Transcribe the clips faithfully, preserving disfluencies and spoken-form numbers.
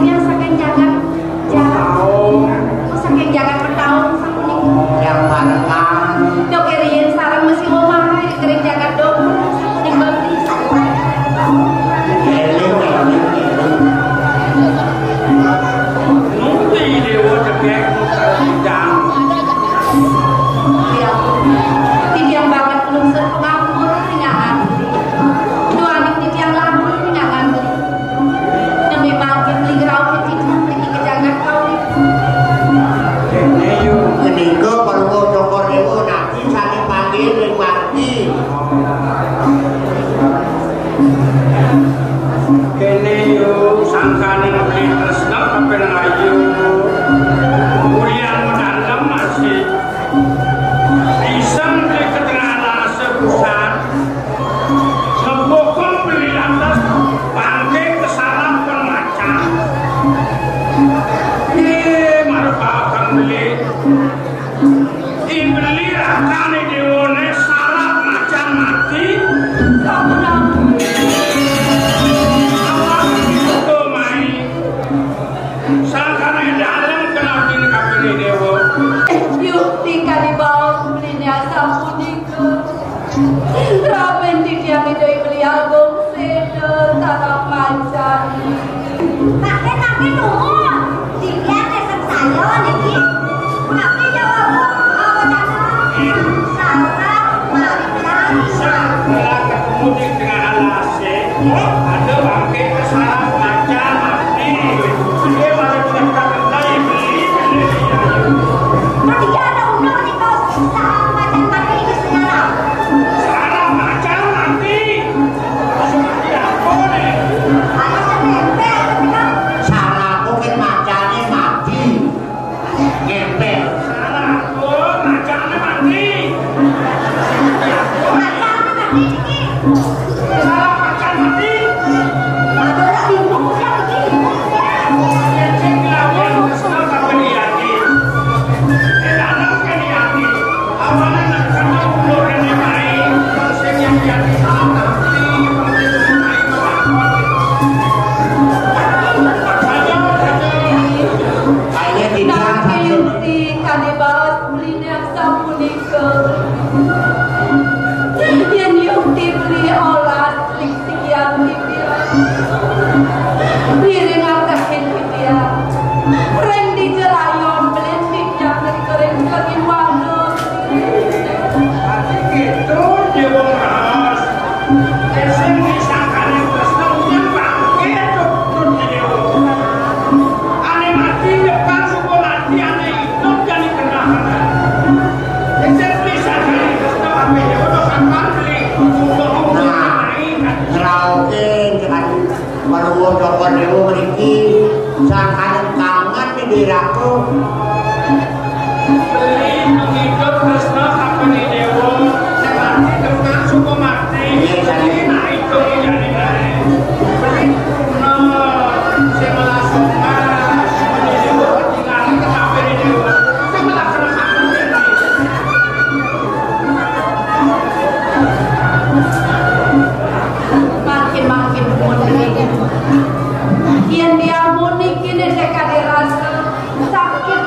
Yang saking jagat, jagat, saking jagat Betawi sapunika. Yang parekan. Dok riyin sareng mesi omahe ring jagat Dok sapunika. Eling, eling, eling. Nuti Dewa cekek muter sidang. Ya, titiang banget lungsur pangampura ring angan. Duaning titiang lamun ring angan. Nami mangkin beli ngrauhin titiang mriki ka jagat kaurip. Menika Palungguh Cokor Dewa nami sane panggil ring margi. Kene yo sangkane meli tresna kapining ayu. Ulian medalem masih. Iseng beli ke tengah alas pusat. Ngebokong beli lantas bangke kesarap pun macan. Ye, marep akan beli. Ibeli rakane dewane sarap macan mati. Sampun ampun. Awak dibuka mai. Sangkane dalem kenal dini kapene dewa. Yukti kadi baos belinya sapunika. Raben titiang Ida Ibeli Agung Seda sarap macan. Mangke, mangke, nuwun. Titiang nesen saya niki. Mangke jawab apa tadi? Sarap macan. Salah ketemu di tengah alas, ya. Ada bangke kesalahan macan mati. Dia malah tidak tahu lagi beli. Nah, dia ada undang nih, Bos. Sarap macan mati di segala. Sarap macan mati. Maksudnya apa nih? Ada yang nempel, gitu kan? Sarap mungkin macane mati. Ngepel. Salah. Oh, macane mati. Macane mati iki. Salah macan mati. Matur bingung ya iki. Sing lawan kesel kapan iki? Eh, anak kan iki. Awane nek ketemu kula rene mai, sing yang jadi salah mati, mati. Ayo, ayo. Ayo, tidak. Napi yukti kade baos beli nek sapunika? Yen yukti beli olas ring sikian titiang. Ngiring atehin titiang. Ring dija layon beli titiang ring kering kering wana. Ati gitu, Dewa Ngeras. Sing disangkane tresna ujan bangke, Duk, Duk, Dewa. Ane mati nyepang, suka mati, ane idup, jani kenal. Sing disangkane tresna bangke, Dewa, do kapan beli? Nah, ngrauhin, cekan. Maluwun Cokor Dewa mriki, sangkaning kangen ning dirako. Beli ngidup tresna kapene dewa, sing mati kentang suka mati. Iya, iya. Beli naik dong jane bae. Beli no, sing melas mas, sing mati dewa, tinggal ke kapene dewa. Sing melas mas, aku jadi. Makin-makin pun yen diampuni kene tekade rasa sakit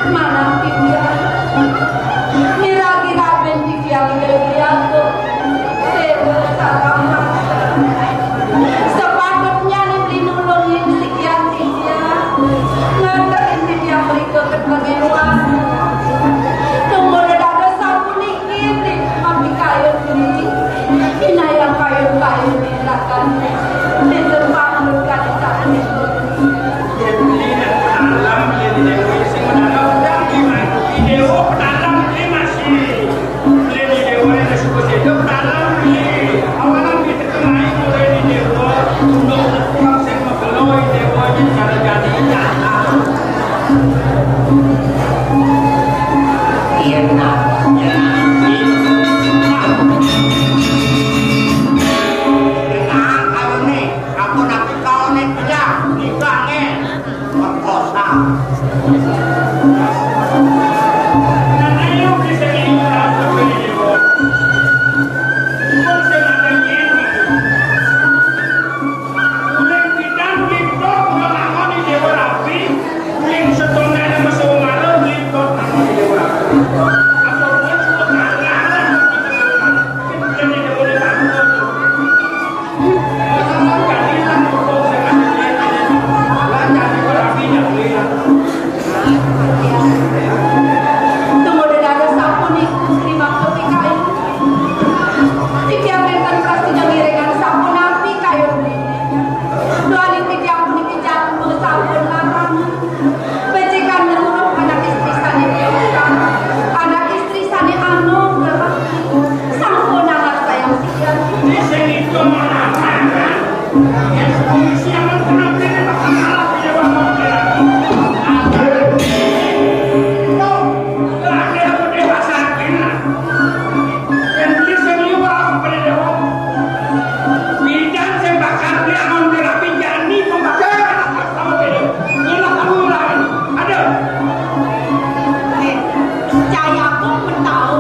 Cai aku pun tahu.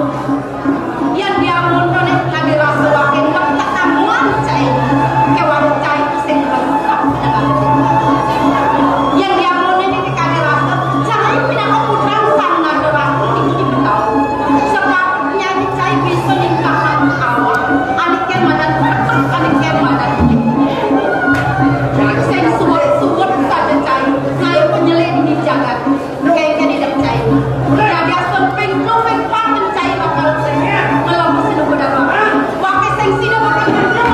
Yén diamun to né kadén rasa waké ngetak tamuan cai. Kéwan cai sing ngetak. Yén diamun né kadén rasa, cai pinaka putran Sang Nada Ratu itu di Betawi. Sebab penyanyi cai bisa ningkatkan awak. Ané kén madan, ané kén madan. Sing suwet-suwet saja cai, cai penyelik di jagat. Kénkén idep cai. Dadi asun ping telu ping pat cai bakal ngelem sida kuda bakal. Waké sing sida bakal ngelem.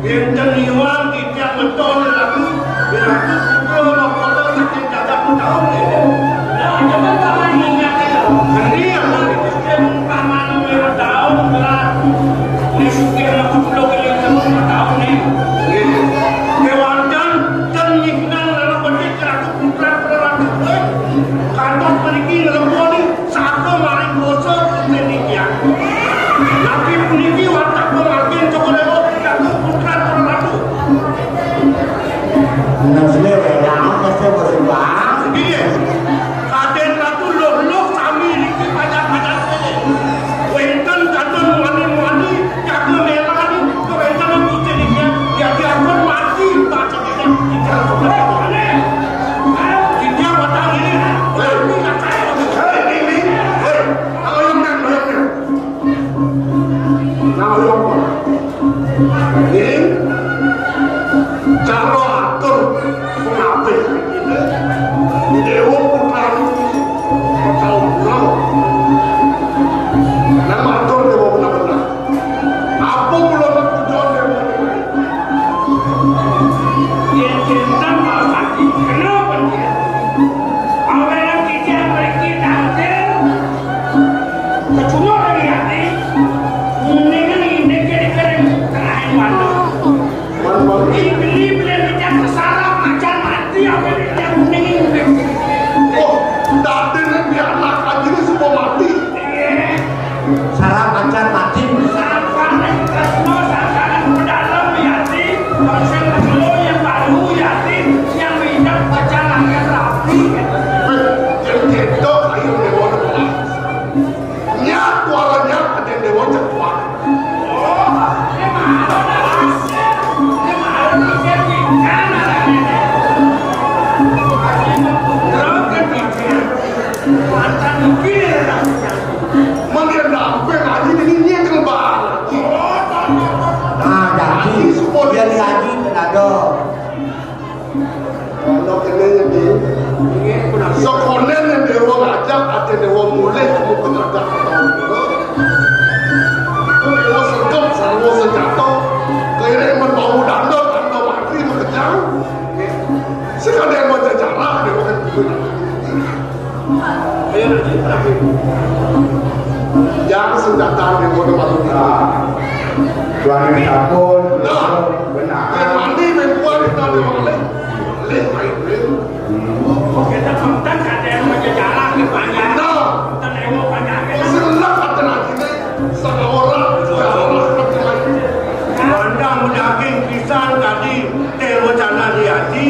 Wénten iwang titiang ngeton lagu, Wiratu Putra Mahkota saking jagat Betawi. Nah, coba sama ingat itu. Geni apa itu? Umpamane lima tahun, lah. Ini sugih lagu pulau ini lima tahun nih. Gitu. Kewanten, ten nyiknan lalu bedik Ratu Putra Ratu Kuwe. Kantos mriki nglempuni. Sampun maring dosa Gusti Nitya. Napi puniki watak pangageng Cokor Dewa Datuk Putra Ratu? Nah, sini, ya, amat pasti bersembah. Nggih. Kadén Ratu luh-luh sami niki panjang-panjangé. Wénten kadén muani-muani, jaga melani, kawéntenan Gusti Nitya, ya diampun mati, baca kita, kita, kita, kita. Kita batang ini, berarti kata, hei, ini, hei. Ayo, Nang, ayo, Nang. Nah, ayo, Nang. Ini cara atur pengabih. Dewa Putra bakal pulang. Nang matur Dewa Putra. Apa kula nak puja Dewa Putra? Yen cinta malah sakit, kenapa dia? Awalnya kita pergi tampil. Kecunduk lagi hati, mendingan ini jadi kering, tengah mana. Ini beli beli kita kesarap, macan mati, apa ini dia mendingin. Oh, tadi nih biar anak aja ini semua mati. Iya. Sarap macan mati. Sarap panen, tresno, sarap panen, pedalem, yati, persen, yang baru, yati, yang minyak, pacan, angin, rapi. Eh, jadi gitu, ayo, Dewa, Dewa. Nyak, kuala nyak, ada Dewa, cek kuat. Mangga dampe ngaji ini nyekel banget. Nah, jadi supaya ngaji kena ada. Ana kene ngendi? Sekonen yang Dewa ngajak, ate Dewa mulih, kamu kena ada. Dewa sergap, sarwa senjata, kairing men bau danda, tanda mati mekejang. Sekalian mau jajaran, Dewa kan. Ayo, nanti terakhir. Yang senjata Dewa udah masuk. Nah, tuan yang takut, nah, benar. Yang mandi, main kuat, kita ada yang lain. Leh, main, leh. Kita konten ada yang menjejalan di panjang. Nah. Konten yang mau panjang. Selak ada lagi, nih. Sama orang, sama orang, sama orang. Pandang daging pisan tadi, Dewa Candra Diaji.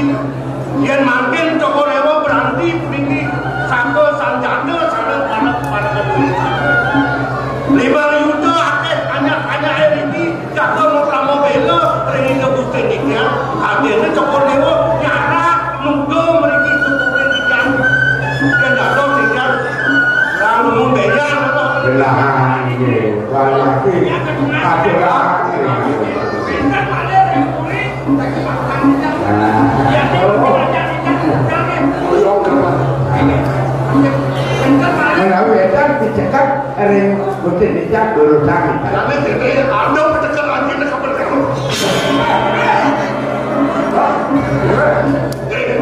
Yén mangkin Cokor Dewa berarti puniki saka sanjata sareng para, para kedua. Limang yuta akéh banyak-banyak niki jaga mukrama bela ring Ida Gusti Nitya. Kadéné Cokor Dewa nyarak nuga mriki cukup ring tiang. Yén dados tiang ora nemu béyan. Belahan nggih. Wah, nggih. Aduh, ah. Nah, menawi wénten dicekap Ring, mesti dijak dulu sakit. Jadi, jadi, ada pendekat lagi, pendekat, pendekat. Eh,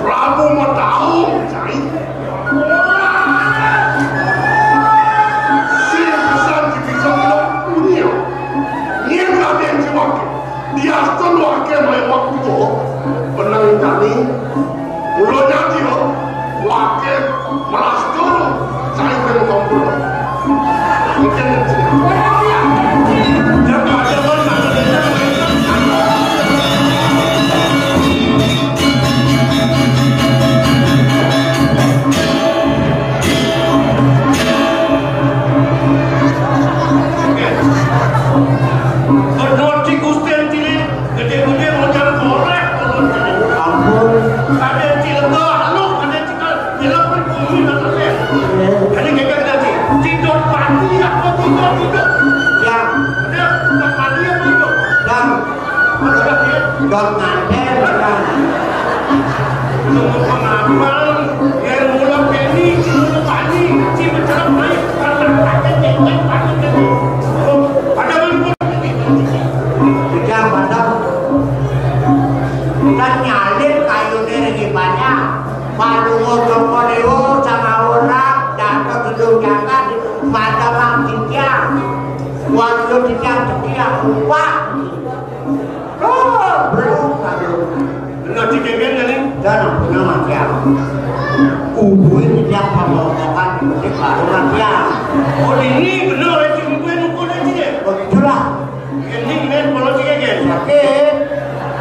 Prabu mau tahu, cai. Sing pesan di pisau tidak punya. Niat ada yang jiwa. Diastun wake mai waktu, penang tani, ulo nyati lo, wake melastur, cai ben kompul. Ikan kecil. Jangan, jangan, jangan. Aduh, Gusti Antile, gede-gede modal korek, ampun. Ada yang cileko, anu, ada yang cikal, cileko, bumi, dan ada. Jadi, geger nanti. Tidur padi, apa tidur, tidur? Ya. Ada, tidur padi, apa tidur? Ya. Dot nganten, kan. Nunggu pengabang, yang mula keni, mula pani, si mencerap naik, karena ada jenggot, pani keni. Oh, ada mangkuk. Sudah, mantap. Kan nyalip kayune lagi banyak. Padungo Joko Dewa sama orang, datang gedung jangkat, mata mang titiang. Waktu titiang, titiang, lupa. Oh, belum, aduh. Bener, Cik Gegen, ya, nih? Dan ampun, Mas, ya. Ubuin tiap pemotongan di masjid baru, Mas, ya. Oh, ini bener, ya, Cik, ubuin ukur aja, ya? Oh, itulah. Ini, ini, kalau Cik Gegen. Sakit.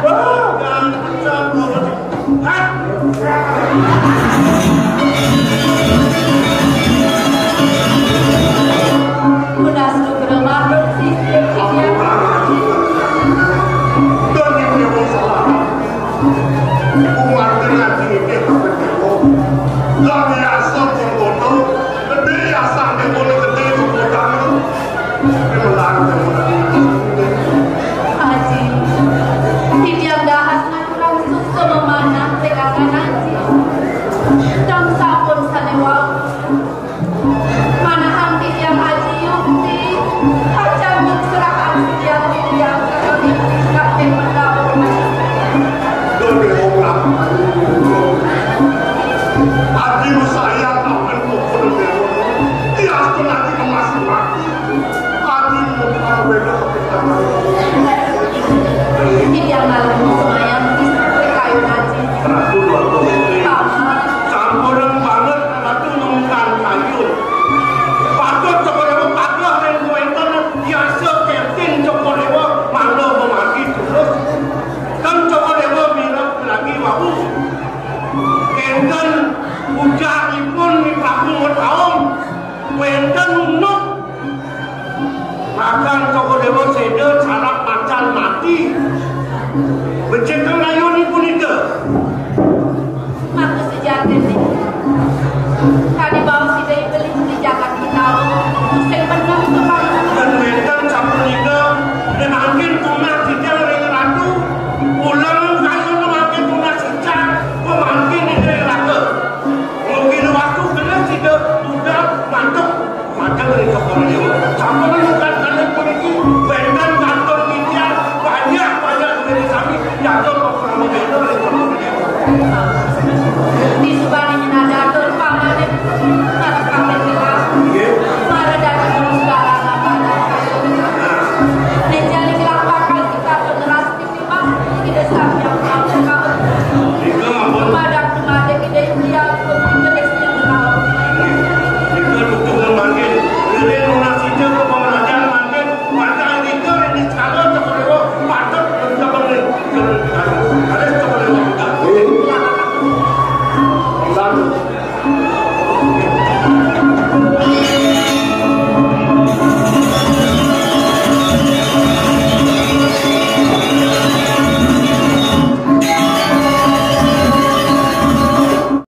Oh, jangan pecah, kalau Cik. Hah? Udah sudah berapa sih?